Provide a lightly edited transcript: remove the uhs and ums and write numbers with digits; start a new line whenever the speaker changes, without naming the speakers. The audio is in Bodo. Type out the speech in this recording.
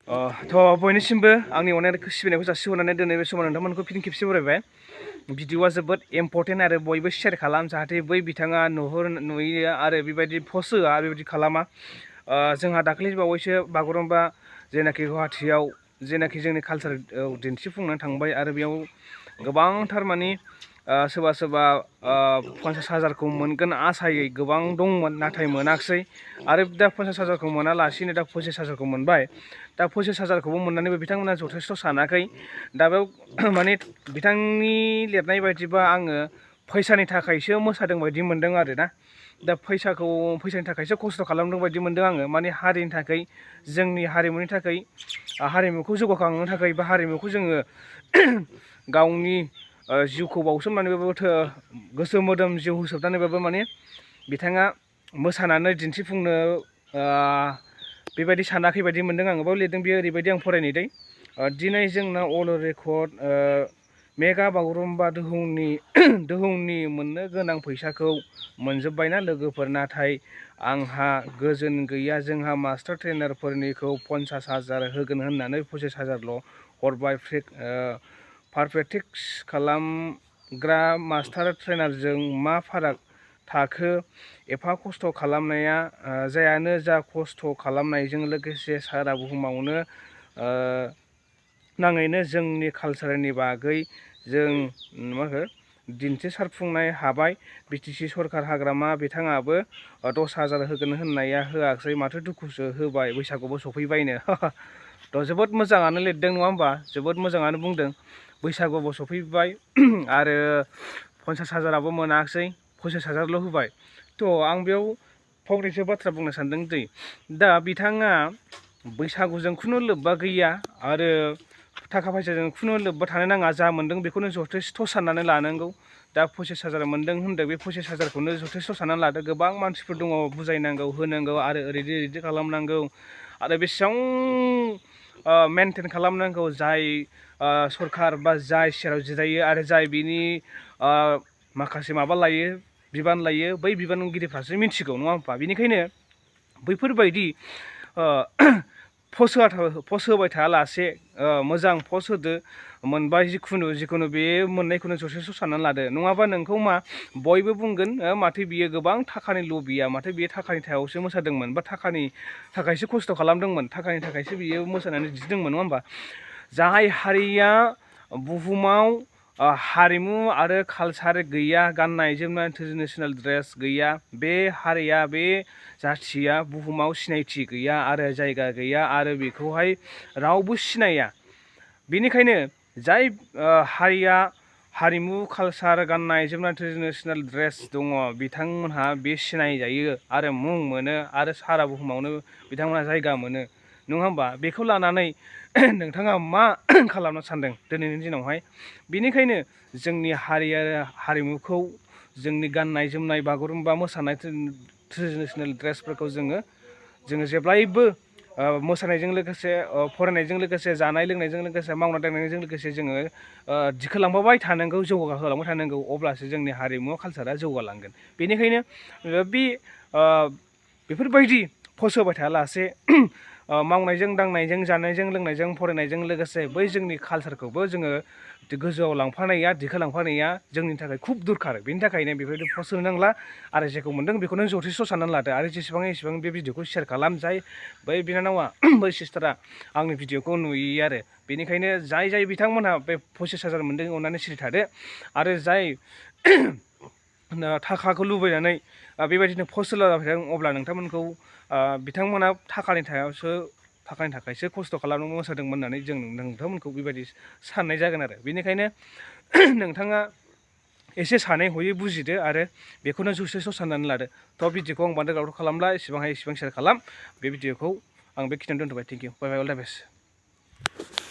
बयनिसिमबो आंनि अननायखौ सिबिनायखौ जासिहरनानै दिनै बे समाव नोंथांमोनखौ फिन खेबसे बरायबाय। भिडिअआ जोबोद इम्परटेन्ट आरो बयबो शेयार खालाम जाहाथे बै बिथाङा नुयो आरो बेबायदि पस्ट होआ बेबायदि खालामा। जोंहा दाखालि बावैसो बागुरुम्बा जेनाखि गुवाहाटियाव जेनाखि जोंनि कालचार दिन्थिफुंनानै थांबाय आरो बेयाव गोबांथार मानि सोरबा सोरबा 50,000खौ मोनगोन आसायै गोबां दंमोन नाथाय मोनाखिसै आरो दा 50,000खौ मोनालासिनो दा 25,000खौ मोनबाय। दा 25,000खौबो मोननानैबो बिथांमोना जथेस्थ' सानाखै। दा बेयाव माने बिथांनि लिरनाय बायदिबा आङो फैसानि थाखायसो मोसादों बायदि मोनदों आरो ना। दा फैसानि थाखायसो खस्थ' खालामदों बायदि मोनदों आङो। माने हारिनि थाखाय जोंनि हारिमुनि थाखाय हारिमुखौ जौगाखांनो थाखाय बा हारिमुखौ जोङो गावनि जिउखौ बावसोमनानैबाबो गोसो मोदोम जिउ होसोबनानैबाबो माने बिथाङा मोसानानै दिन्थिफुंनो बेबायदि सानाखै बायदि मोनदों आङो। बेयाव लिरदों बेयो ओरैबायदि आं फरायनि दै दिनै जोंना अल रेकर्ड मेगा बागुरुम्बा दोहौनि मोननो गोनां फैसाखौ मोनजोब्बायना लोगोफोर, नाथाय आंहा गोजोन गैया। जोंहा मास्टार ट्रेनारफोरनिखौ 50,000 होगोन होननानै 25,000ल' हरबाय। पारफेक्टिक्स खालामग्रा मास्टार ट्रेनारजों मा फाराग थाखो? एफा खस्थ' खालामनाया जायानो जा खस्थ' खालामनायजों लोगोसे सारा बुहुमावनो नाङैनो जोंनि कालसारनि बागै जों मा होनो दिन्थिसारफुंनो हाबाय। बिटिसि सरखार हाग्रामा बिथाङाबो 10,000 होगोन होननाया होआखै माथो दुखुसो होबाय बैसागुबो सफैबायनो। जोबोद मोजाङानो लिरदों नङा होमबा, जोबोद मोजाङानो बुंदों। बैसागुबो सफैबाय आरो 50,000आबो मोनाखिसै, 25,000ल' होबाय। आं बेयाव फंनैसो बाथ्रा बुंनो सानदों दै। दा बिथाङा बैसागुजों खुनु लोब्बा गैया आरो थाखा फैसाजों खुनु लोब्बा थानो नाङा। जा मोन्दों बेखौनो जथेस्थ' साननानै लानांगौ। दा 25,000 मोन्दों होनदों, बे 25,000खौनो जथेस्थ' साननानै लादो। गोबां मानसिफोर दङ बुजायनांगौ होनांगौ आरो ओरैदि खालामनांगौ आरो बेसेबां मेनटेन खालामनांगौ जाय सरखार बा जाय सेराव जिरायो आरो जाय बिनि माखासे माबा लायो बिबान लायो, बै बिबानगिरिफ्रासो मिथिगौ नङा होमबा। बेनिखायनो बैफोरबायदि पस्ट होबाय थायालासे मोजां पस्ट होदो। मोनबाय जिखुनु बे मोननायखौनो जथेस्थ' साननानै लादो। नङाबा नोंखौ बयबो बुंगोन माथो बियो गोबां थाखानि लबिया, माथो बियो थाखानि थाखायसो मोसादोंमोन बा थाखानि थाखायसो खस्थ' खालामदोंमोन, थाखानि थाखायसो बियो मोसानानै दिन्थिदोंमोन नङा होमबा। जाय हारिया बुहुमाव हारिमु आरो कालचार गैया, गाननाय जोमनाय ट्रेडिसनेल ड्रेस गैया, बे हारिया बे जाथिया बुहुमाव सिनायथि गैया आरो जायगा गैया आरो बेखौहाय रावबो सिनाया। बेनिखायनो जाय हारिया हारिमु कालचार गाननाय जोमनाय ट्रेडिसनेल ड्रेस दङ बिथांमोनहा बे सिनायजायो आरो मुं मोनो आरो सारा बुहुमावनो बिथांमोनहा जायगा मोनो नङा होमबा। बेखौ लानानै नोंथाङा मा खालामनो सानदों दिनैनि दिनावहाय? बेनिखायनो जोंनि हारिमुखौ, जोंनि गाननाय जोमनाय बागुरुम्बा मोसानाय ट्रेडिसनेल ड्रेसफोरखौ जोङो जेब्लायबो मोसानायजों लोगोसे फरायनायजों लोगोसे जानाय लोंनायजों लोगोसे मावनाय दांनायजों लोगोसे जोङो दिखोलांबाय थानांगौ, जौगाहोलांबाय थानांगौ। अब्लासो जोंनि हारिमु कालसारा जौगालांगोन। बेनिखायनो बेफोरबायदि पस्ट होबाय थायालासे मावनायजों दांनायजों जानायजों लोंनायजों फरायनायजों लोगोसे बै जोंनि कालसारखौबो जोङो गोजौआव लांफानाया दिखोलांफानाया जोंनि थाखाय खुब दरखार। बेनि थाखायनो बेफोरबायदि पस्ट होनो नांला आरो जेखौ मोन्दों बेखौनो जथेस्थ' साननानै लादो आरो जेसेबां एसेबां बे भिडिअखौ शेयार खालाम। जाय बै बिनानावा बै सिस्टारा आंनि भिडिअखौ नुयो आरो बेनिखायनो जाय बिथांमोनहा बे 25,000 मोन्दों अननानै सिरि थादो आरो जाय थाखाखौ लुबैनानै बेबायदिनो पस्ट होलाबाय थादों अब्ला नोंथांमोनखौ बिथांमोना थाखानि थाखायसो खस्थ' खालामनो मोसादोंमोन होननानै जों नोंथांमोनखौ बेबायदि साननाय जागोन आरो। बेनिखायनो नोंथाङा एसे सानै हयै बुजिदो आरो बेखौनो जथेस्थ' साननानै लादो। भिडिअखौ आं बांद्राय गोलाव खालामला, एसेबां हायो एसेबां शेयार खालाम। बे भिडिअखौ आं बेखिनियावनो दोनथ'बाय। थेंक इउ, बाय बाय, अल दा बेस्ट।